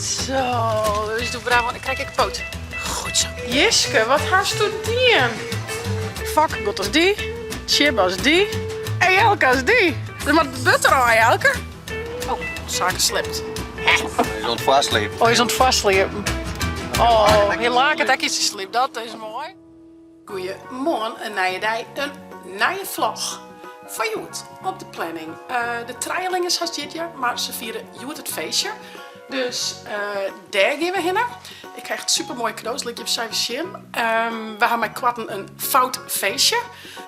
Goed zo. Dus doe braaf, want ik krij ek poot. Goed zo. Jiske, wat hasto dien? Fok giet as dy, Tsjibbe as dy en Jelke as dy. Der moat butter ôf, Jelke. Oh, Sake sliept. Hy is oan it foarslepen. Oh, hy is oan it foarslepen. Oh, hy laket ek yn syn sliep. Dat is moai. Goeiemoarn, in nije dei, in nije vlog. Foar hjoed op de planning. De trijeling is hast jierdei, mar se fiere hjoed it feestje. Dus dêr gean we hinne. Ik ha echt super moaie kado's, lit ik jim sa even sjen. We ha mei koarten in fout feestje.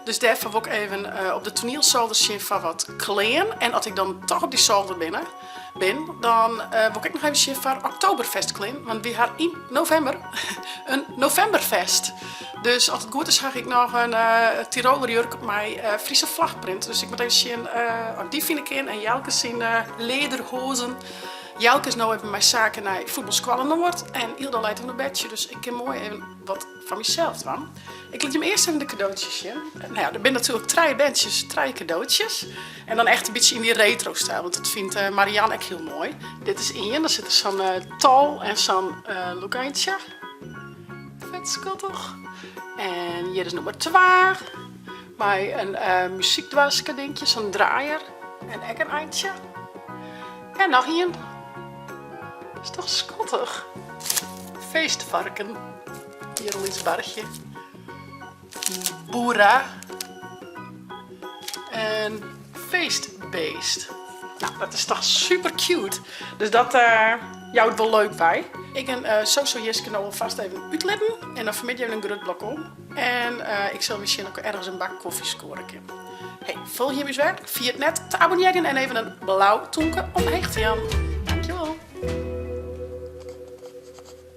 Dus dêrfoar wol ik even op de toanielsolder sjen foar wat klean. En as ik dan toch op dy solder binne, bin, dan wol ik ek noch even sjen foar Oktoberfestklean, want wy ha yn novimber in novemberfest. Dus as it goed is ha ik noch in Tiroler jurk mei Friese vlagprint. Dus ik moat even sjen oft ik dy fine kin en Jelke syn lederhozen. Jelke is no even mei Sake nei fuotbalskoalle Noord en Ylda leit even op bedsje, dus ik kin moai even wat foar mysels dwaan. Ik lit jim earst even de kadootsjes sjen. No ja, der binne natuerlik trije berntsjes, trije kadootsjes. En dan echt in bytsje yn dy retro-styl, want dat fynt Marianne ek hiel moai. Dit is ien, dan sit der sa'n tol en sa'n lûkeintsje. Vet skattich. En hjir is nûmer twa, mei in muzykdoaske dinkje, sa'n draaier. En ek in eintsje. En noch ien. Is toch skattich? Feestvarken. Hjir in lyts barchje. Boera. En feestbeest. Nou, dat is toch super cute. Dus dat uh, jout wol leuk by. Ik gean uh, sowieso Jiske no alfêst even útlitten. En dan fanmiddei even in grut blok om. En uh, ik sil wer sjen of ik ergens in bak kofje skoare kin. Hey, folgje jim ús wer. Ferjit net te abonnearjen en even in blau toemke omheech te jaan. Dankjewol.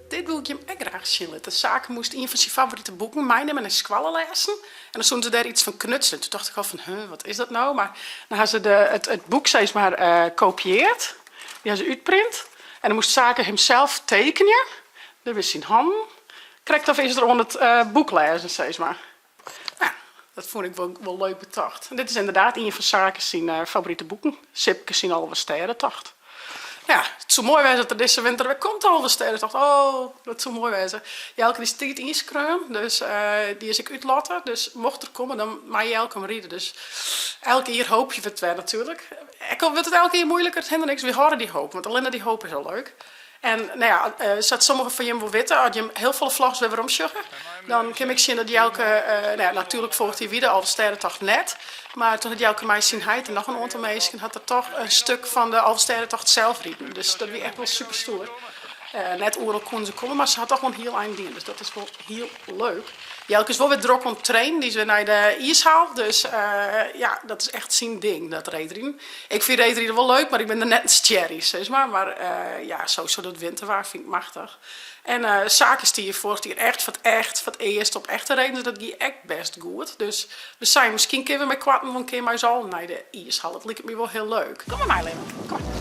Dit wol ik jim ek graach sjen litte. Sake moast ien fan syn favorite boeken meinimme nei skoalle lêzen. En dan soene se dêr iets fan knutselen. Toen tocht ik al fan, huh, wat is dat no? Mar dan ha se de, it, it boek sis mar uh, kopieard. Dy ha se útprint. En dan moast Sake himself tekenje. Dêr binne syn hannen. Krekt of is er oan it uh, boek lêzen, sis mar. Nou, dat fûn ik wol, wol leuk betocht. En dit is ynderdaad ien fan Sake syn uh, favorite boeken. Sipke syn Alvestêdetocht. Ja, it soe moai wêze as er dizze winter wer komt, de Alvestêdetocht. Oh, dat soe moai wêze. Jelke dy stiet ynskreaun, dus uh, dy is ek útlotte. Dus mocht er komme, dan mei Jelke him ride. Dus elk jier hoopje we it wer natuerlik. Ek al wurdt it elk jier moeiliker, it hinderet niks, wy hâlde dy hoop. Want allinne dy hoop is al leuk. En no ja, sa't sommigen fan jim wol witte, as jim hiel folle vlogs wer werom sjogge, dan kin ik sjen dat Jelke, no ja, natuerlik folget hy de Alvestêdetocht net, mar toen hat Jelke mei syn heit en noch in oantal minsken hat er toch in stuk fan de Alvestêdetocht sels riden. Dus dat wie echt wol super stoer. Net oeral koene se komme, mar se hat toch wol in hiel ein dien, dus dat is wol hiel leuk. Jelke is wol wer drok oan it trainen, dy is wer nei de iishal, dus ja, dat is echt syn ding, dat reedriden. Ik fyn reedriden wol leuk, mar ik bin der net in stjer yn, sis mar. Mar ja, sowieso dat winterwaar fyn ik machtich. En Sake stie foarich jier echt foar it echt, foar it earst op echte redens, dat gie ek bêst goed. Dus we seinen, miskien kinne we mei koarten wol in kear mei ús allen nei de iishal. Dat liket my wol hiel leuk. Kom mar mei, Leon. Kom mar.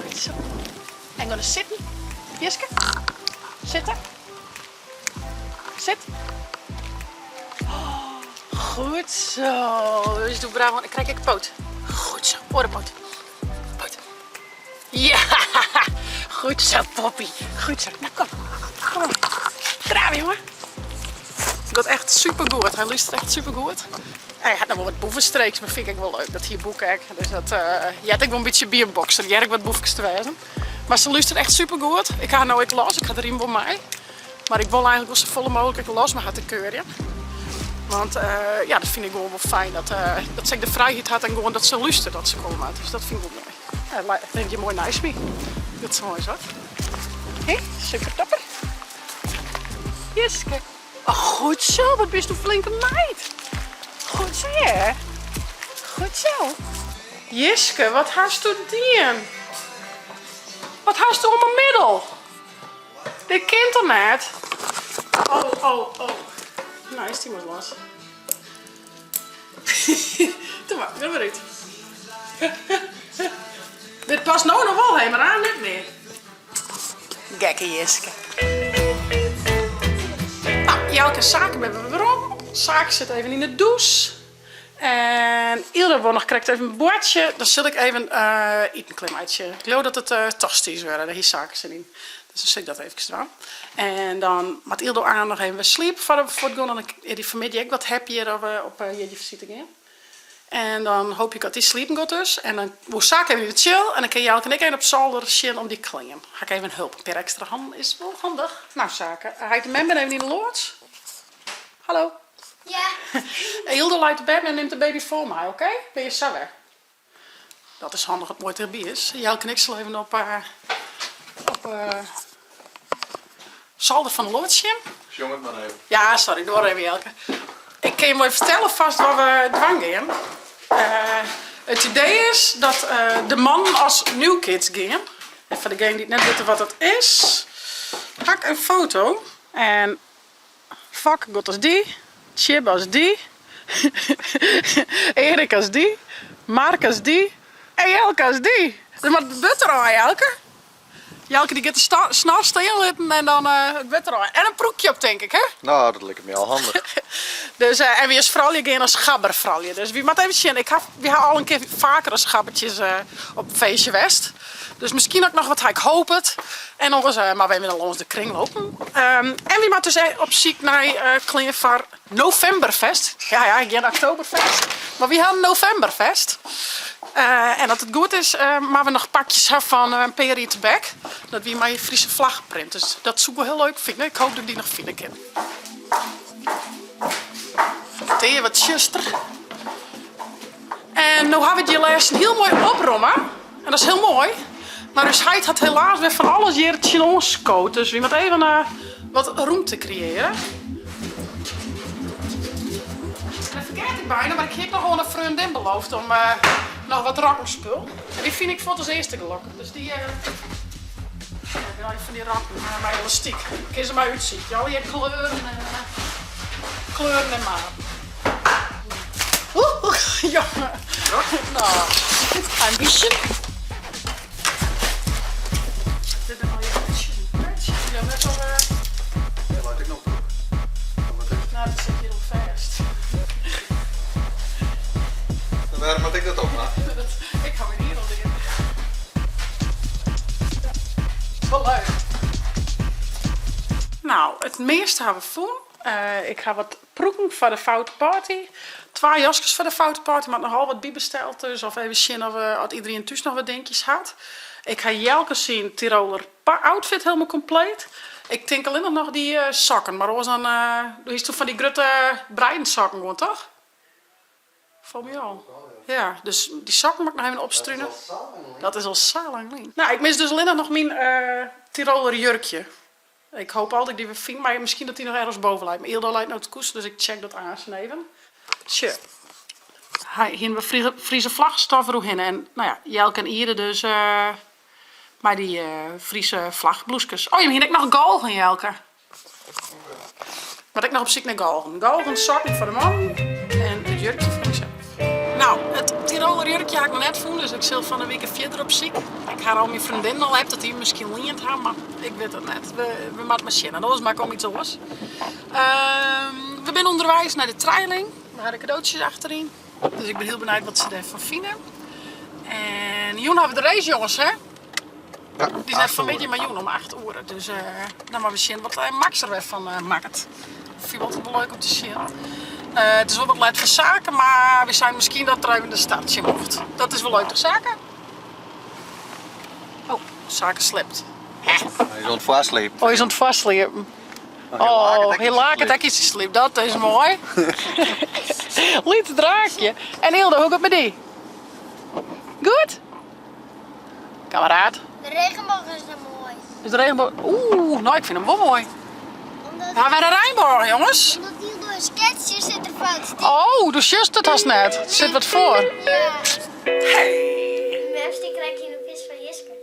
Goed zo. En gonna sitten. Jiske, sitte. Sit. Goed zo. Dus doe braaf, want dan krij ik poot. Goed zo. Oare poot. Poot. Ja, goed zo, Poppy. Goed zo. Nou, kom. Kom maar. Braaf, jongen. Gaat echt super goed. Hy lústeret echt super goed. Hy hat noch wol wat boevenstreeks, mar fyn ik ek wol leuk. Dat hie Boeke ek. Dus dat uh, heart ek wol in bytsje by in bokser. Hear ek wat boefkes te wêzen. Mar se lústeret echt super goed. Ik ha har no ek los. Ik ha de riem wol mei. Mar ik wol eigenlik wol safolle mooglik ek los mei har te keurjen. Want uh, ja, dat fyn ik gewoan wol fijn. Dat, uh, dat se ek de frijheid hat en gewoan dat se lústeret as se komme moat. Dus dat fyn ik wol moai. Ja, rint hjir moai neist my. Dat is moai wat. Hé, super topper. Jiske. Oh, goed zo, wat bist in flinke meid. Goed zo, hè? Goed zo. Jiske, wat hasto dien? Wat hasto om 'e middel? Dit kin toch net? Oh, oh, oh. Nou is die mar los. Doe mar, gean mar út. Dit past no noch wol, hè, mar aanst net mear. Gekke Jiske. Nou, Jelke en Sake binne we werom. Sake sit even yn de dûs. En Ylda wol noch krekt even boartsje. Dan sil ik even iten klearmeitsje. Ik leau dat it tosti's wurde, dêr hie Sake sin yn. Dus dan sil ik dat eefkes dwaan. En dan moat Yldo aanst noch even wer sliepe foar we fuortgean. Dan is dy fanmiddei ek wat happier as we op jierdeifesite gean. En dan hoopje ik dat dy sliepen giet dus. En dan woe Sake even yn de tsjil en dan kin Jelke en ik even op solder sjen om dy klean. Ha ik even hulp. In pear ekstra hannen is wol handich. Nou Sake, heit en mem binne even yn de loads. Hallo. Ja. Yldo leit op bêd en nimt de babyfoan mei, oké? Bin je sa wer. Dat is handich dat moai tichtby is. Jelke en ik sille even op op solder fan de loads sjen. Sjong it mar even. Ja, sorry, doar even Jelke. Ik kin je moai fertelle fast wat we dwaan gean. It idee is dat de mannen as New Kids gean. En foar degenen dy't net witte wat dat is, ha ik in foto. En Fokke giet as dy, Tjibbe as dy, Erik as dy, Mark as dy en Jelke as dy. Der moat butter ôf, Jelke. Jelke dy giet de snor stean litten en dan it butter ôf. En in prûkje op tink ik, hè? No, dat liket my al handich. Dus, en wy as froulju gean as gabberfroulju. Dus wy moatte even sjen. Ik ha, wy ha al in kear faker as gabbertjes op feestje west. Dus miskien ek noch wat, ik hoop it. En oars moatte we even lâns de kringlopen. En wy moatte dus op syk nei klean foar Novemberfest. Ja, ja, gjin Oktoberfest, mar wy ha Novemberfest. En as it goed is, moatte we noch pakjes ha fan in pear jier tebek. Dat wie mei Friese vlag print. Dus dat soe ik wol hiel leuk fine. Ik hoop dat ik dy noch fine kin. It is wat tsjuster. En no ha we it hjir lêsten hiel moai opromme. En dat is hiel moai. Mar ús heit hat helaas wer fan alles hjir tsjinoan skood. Dus wy moatte even wat rûmte kreëarje. Dat fergeat ik bijna, mar ik hie ek noch oan in freondin beloofd om noch wat rokkenspul. En dy fyn ik fuort as earste gelokkich. Dus dy, ja, ik bin fan dy rokken mei elastyk. Kin se mei útsykje. Allegear kleuren en kleuren en maten. Oeh, jonge. No, ambition. Dit binne al je petsjes en petsjes. Die dan net al. Ja, leit ek noch broek. Nou, dat sit hjir al fêst. En wêrom moat ik dat opmakke? Ik ha myn hier al dien. Wol leuk. Nou, it measte ha we fûn. Ik ha wat Prûken foar de foute party. Twa jaskes foar de foute party, moat nochal wat bybesteld dus. Of even sjen of oft iederien thús noch wat dinkjes hat. Ik ha Jelke syn Tiroler outfit helemaal kompleet. Ik tink allinnich noch dy sokken, mar oars dan, do hiest toen fan dy grutte breiden sokken oan, toch? Falt my al. Ja, dus dy sokken moat ik noch even opstrune. Dat is al sa lang lyn. Nou, ik mis dus allinnich noch myn Tiroler jurkje. Ik hoop al dat ik dy wer fyn, mar miskien dat dy noch ergens boven leit. Mar Yldo leit no te koesen, dus ik check dat aansten even. Tsje, hy hiene we Friese vlagstof deroerhinne. En no ja, Jelke en Iede dus mei dy Friese vlagbloeskes. Oh, jim hiene ek noch galgen, Jelke. Moat ek noch op syk nei galgen. Galgen, sokken foar de mannen en it jurkje foar mysels. No, it Tiroler jurkje ha ik noch net fûn, dus ik sil fan 'e wike fierder op syk. Ik ha al myn freondinnen al appt dat dy miskien liend ha, mar ik wit it net. We, we moatte mar sjen. En oars moat ik om iets oars. Ehm, we binne ûnderweis nei de trijling. We ha de kadootsjes achteryn. Dus ik bin hiel benijd wat se dêrfan fine. En jûn ha we de race, jonges, hè? Ja, Dy is net fanmiddei, mar jûn om 8 oere. Dus uh, dan moatte we sjen wat eh, Max der wer fan uh, makket. Fyn ik altyd wol leuk om te sjen. Uh, it is wol wat let foar Sake, mar we seinen miskien dat er even de start sjen mocht. Dat is wol leuk, toch Sake? Oh, Sake sliept. Hy is oan it foarslepen. Oh, hy is oan it foarslepen. Oh, hy laket ek yn syn sliep. Dat is moai. Lyts draakje. En Hilde, hoe giet it mei dy? Goed? Kameraad. De regenboog is zo mooi. Is de regenboog... Oeh, nou ik vind hem wel mooi. Omdat, We hebben een regenboog, jongens. omdat die door sketches zit er fout. Oh, do sjochst it hast net. Der sit wat foar. Ja. Hey. Mem krijgt hier een vis van Jiske.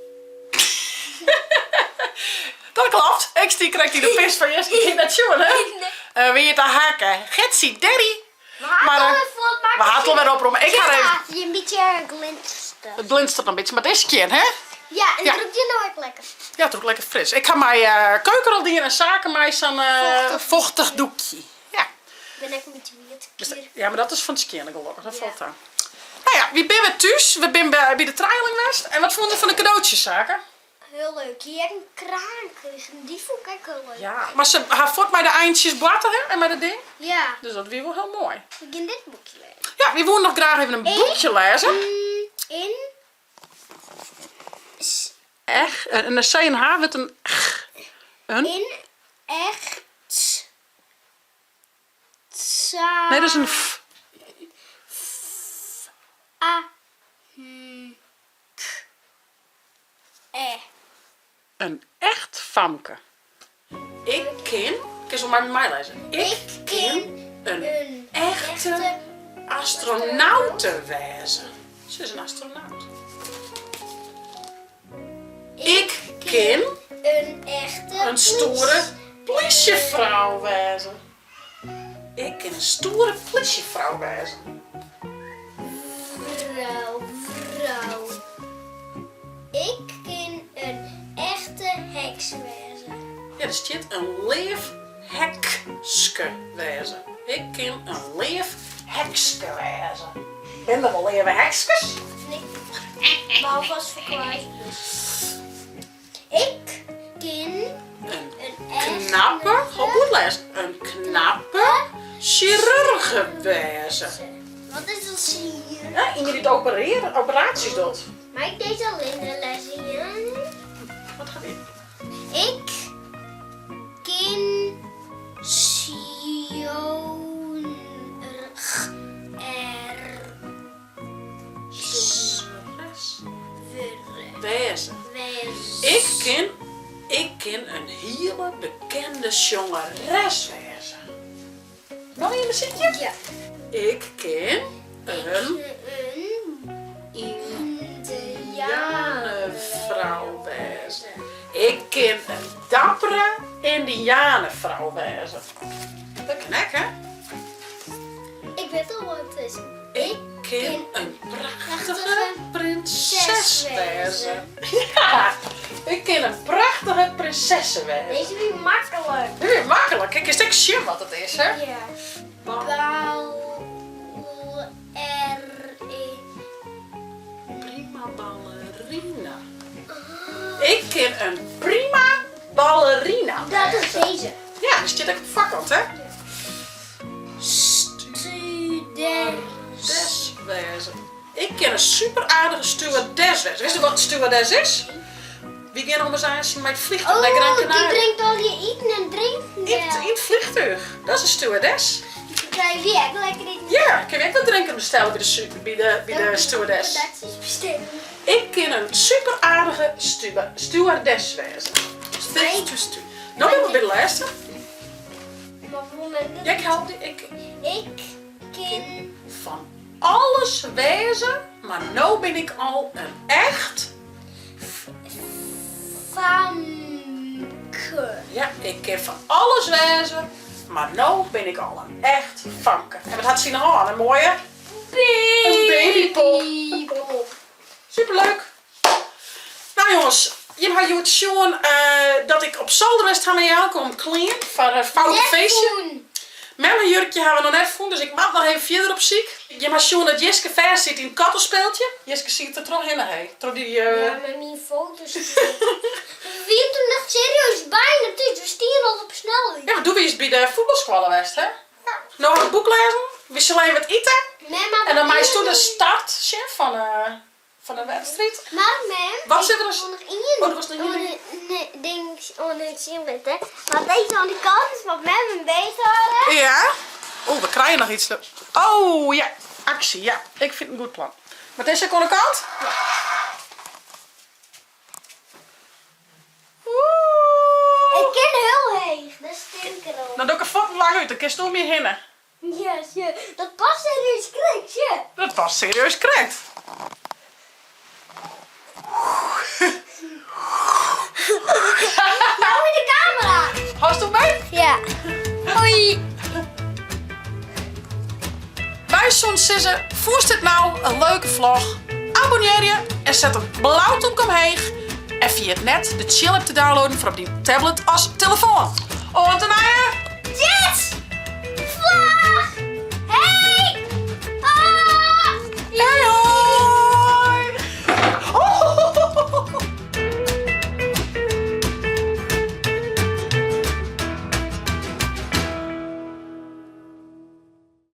Dat klopt. Ik stie krekt yn de pis fan Jiske. Kin dat sjoen, hè? Nee. Uh, wie it te hakken. Getsie, daddy. We hadden Maar, al eh, weer voor We hadden al weer opromme. Ik ga even... Die een beetje glinstert. Het glinstert een beetje, maar het is skjin, hè? Ja, en Ja. het ruikt je nou ook lekker. Ja, het ruikt lekker fris. Ik ha mei uh, keuken al dien en Sake mei sa'n uh, Vochtig. vochtig doekje. Ja. Ben ik in bytsje wiet. Ja, mar dat is fan it skjinne gelokkich, dat falt ta. No ja, wy binne wer thús. We binne by de trijeling west. En wat fûn je fan de kadootsjes, Sake? Hiel leuk. Hy hat in kraan krigen. Dy fûn ik ek hiel leuk. Ja, mar se ha fuort mei de eintsjes boarte hè, en mei dat ding. Ja. Dus dat wie wol hiel moai. We gean dit boekje lêzen. Ja, wy woene noch graach even in boekje lêze. In. Ech, en de C en H wurdt in g. In. In echt. Nee, dat is in f. F. A. M. K. E. In echt famke. Ik kin, kinst wol mei my meilêze. Ik kin in echte astronaute wêze. Se is in astronaut. Ik kin in stoere plysjefrou wêze. Ik kin in stoere plysjefrou wêze. Frou, frou. Ik kin in echte heks wêze. Ja, der stiet in leaf hekske wêze. Ik kin in leaf hekske wêze. Binne der wol leave hekskes? Nee, behalve as ferklaaid bist. Ik kin In in knappe, hâld goed lêzen, in knappe sjirurge wêze. Wat is in sjirurch? Ja, ien dy't operearret, operaasjes docht. Mei ik dizze allinne lêze, Jan? Wat hat hy? Ik kin sjongerg er Wêze. Ik kin, ik kin in hiele bekende sjongeres wêze. Noch ien besykje? Ja. Ik kin in Yndianefrou wêze. Ik kin in dappere Yndianefrou wêze. Dat kin ek, hè? Ik wit al wat it is. Ik kin in prachtige prinses wêze. Ja, ik kin in prachtige prinsesse wêze. Dizze wie maklik. Dit wie maklik. Kijk, kinst ek sjen wat it is, hè? Ja. Bal R E. Prima ballerina. Ik kin in prima ballerina wêze. Dat is dizze. Ja, dy stiet ek op de foarkant, hè? Stewardess wêze. Ik kin in superaardige stewardess wêze. Witsto wat in stewardess is? Wy geane ommers aanst mei it vliegtuig nei Gran Oh, dy Canaria. bringt al je iten en drinken Yn it, yn it vliegtuig. Dat is in stewardess. Dan krije wy ek lekker iten. Ja, kinne we ek wat drinken bestelle by de, by de, by de stewardess. Stewardess bestellen. Ik kin in superaardige stewardess wêze. Stu, no binne we by de lêste. Ja, ik help dy. Ik, ik kin fan alles wêze, mar no bin ik al in echt famke. Ja, ik kin fan alles wêze, mar no bin ik al in echt famke. En wat hat se yn 'e hân? In moaie Baby. In babypop. Superleuk. Nou jongens, jim ha hjoed sjoen dat ik op solder west ha mei Jelke om klean foar in foute feestje. Mem in jurkje ha we noch net fûn, dus ik moat noch even fierder op syk. Jim ha sjoen dat Jiske fêst siet yn it kattespeeltje. Jiske siet der trochhinne, hé. Troch dy. Ja, mei myn foto's. We wienen toen echt serieus bijna thús. We stienen al op snelweg. Ja, want doe wiest by de fuotbalskoalle west, hè? No ha we it boek lêzen, we sille even wat ite. En dan meist do de start sjen fan Fan de wedstriid. Mar mem, Wat sit der ik wol noch ien Oh, der was noch ien ding. ding oan it sjen litte. Want deze oan de kant is wat mem en beet hâlde. Ja. Oh, we krije noch iets. Oh ja, aksje, ja. Ik fyn it in goed plan. Mar dizze ek oan de kant? Ja. Oeh. Ik kin hiel heech, dat stinkt derop. Dan doch ik de fuotten lang út, dan kinst oer my hinne. Ja, sjoch. Dat past serieus krekt, sjoch. Dat past serieus krekt. Nou yn de kamera. Hâldst do mei? Ja. Hoi. Wy soenen sizze, fûnst dit no in leuke vlog? Abonnearje en set in blau tomke omheech. En ferjit net de Tsjil app te downloaden foar op dyn tablet as telefoan. Oant de nije!